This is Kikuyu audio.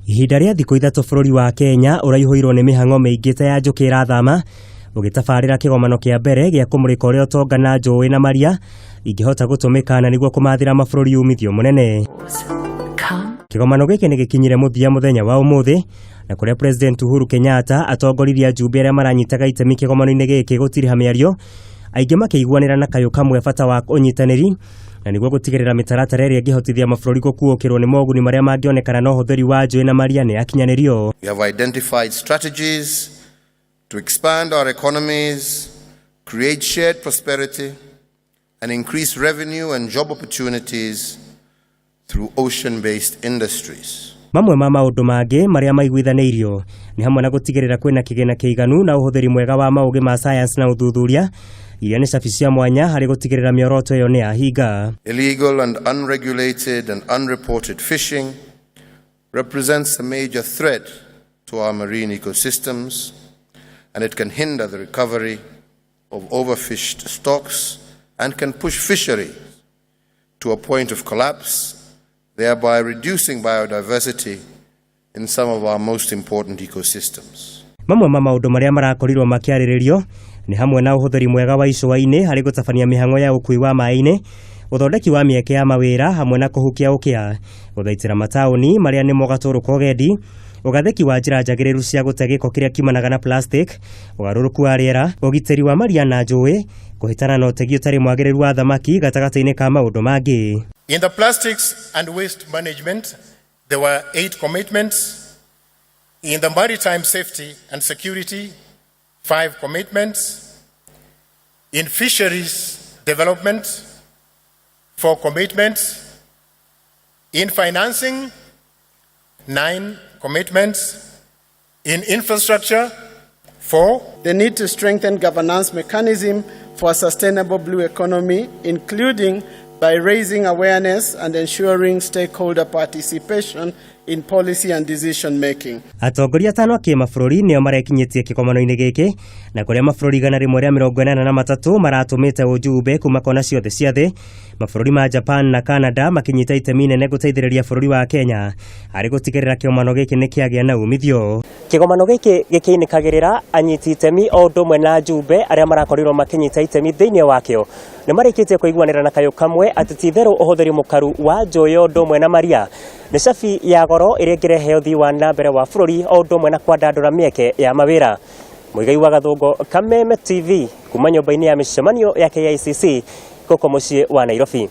Ihinda rĩa thikũ 3 bũrũri wa Kenya ũraihũirwo nĩ mĩhang'o mĩingĩ ta ya njũkĩ ĩrathama, ũgĩtabarĩra kĩgomano kĩa mbere gĩa kũmũrĩka ũrĩa ũtonga na njũĩ na maria ingĩhota gũtũmĩka na nĩguo kũmathĩra mabũrũri umithio mũnene. Kĩgomano gĩkĩ nĩ gĩkinyire mũthia mũthenya wa ũmũthĩ, na kũrĩa President Uhuru Kenyatta atongoririe ajumbe arĩa maranyitaga itemi kĩgomano-inĩ gĩkĩ gũtiriha mĩario, aingĩ makĩiguanĩra na kayũ kamwe bata wa ũnyitanĩri na nĩguo gũtigĩrĩra mĩtaratara ĩrĩa ĩngĩhotithia mabũrũri gũkuũkĩrwo nĩ moguni marĩa mangĩonekana na ũhũthĩri wa njũĩ na maria nĩ yakinyanĩrio. We have identified strategies to expand our economies, create shared prosperity, and increase revenue and job opportunities through ocean-based industries. Mamwe ma maũndũ mangĩ marĩa maiguithanĩirio nĩ hamwe na gũtigĩrĩra kwĩna kĩgĩna kĩiganu na ũhũthĩri mwega wa maũgĩ ma science na ũthuthuria, iria nĩ cabi cia mwanya harĩ gũtigĩrĩra mĩoroto ĩyo nĩ yahinga. Illegal and unregulated and unreported fishing represents a major threat to our marine ecosystems, and it can hinder the recovery of overfished stocks and can push fisheries to a point of collapse, thereby reducing biodiversity in some of our most important ecosystems. Mamwe ma maũndũ marĩa marakorirwo makĩarĩrĩrio nĩ hamwe na ũhũthĩri mwega wa icũa-inĩ harĩ gũtabania mĩhang'o ya ũkui wa maĩ-inĩ, ũthondeki wa mĩeke ya mawĩra hamwe na kũhukia ũkĩa, gũthaitĩra mataũni marĩa nĩmo gatũrũ ka ũgendi, ũgathĩki wa njĩra njagĩrĩru cia gũte gĩko kĩrĩa kiumanaga na plastic, ũgarũrũku wa rĩera, ũgitĩri wa maria na njũĩ, kũhĩtana na ũtegi ũtarĩ mwagĩrĩru wa thamaki gatagatĩ-inĩ ka maũndũ mangĩ. In the plastics and waste management, there were 8 commitments. In the maritime safety and security, 5 commitments. In fisheries development, 4 commitments. In financing, 9 commitments. In infrastructure, 4. The need to strengthen governance mechanism for a sustainable blue economy, including by raising awareness and ensuring stakeholder participation in policy and decision making. Atongoria atano a kĩmabũrũri nĩo marekinyĩtie kĩgomano-inĩ gĩkĩ, na kũrĩa mabũrũri 183 maratũmĩte ũjumbe kuma kona ciothe cia thĩ, mabũrũri ma Japan na Canada makĩnyita itemi inene gũteithĩrĩria bũrũri wa Kenya harĩ gũtigĩrĩra kĩgomano gĩkĩ nĩ kĩagĩa na umithio. Kĩgomano gĩkĩ gĩkĩinĩkagĩrĩra anyiti itemi o ũndũ ũmwe na ajumbe arĩa marakorirwo makĩnyita itemi thĩinĩ wakĩo nĩ marĩkĩtie kũiguanĩra na kayũ kamwe atĩ ti itherũ ũhũthĩri mũkaru wa njũĩ o ũndũ ũmwe na maria nĩ cabi ya goro ĩrĩa ĩngĩrehe ũthii wa na mbere wa bũrũri o ũndũ ũmwe na kwandandũra mĩeke ya mawĩra. Mũigai wa Gathũngũ, Kameme TV, kuma nyũmba-inĩ ya mĩcemanio ya KICC gũkũ mũciĩ wa Nairobi.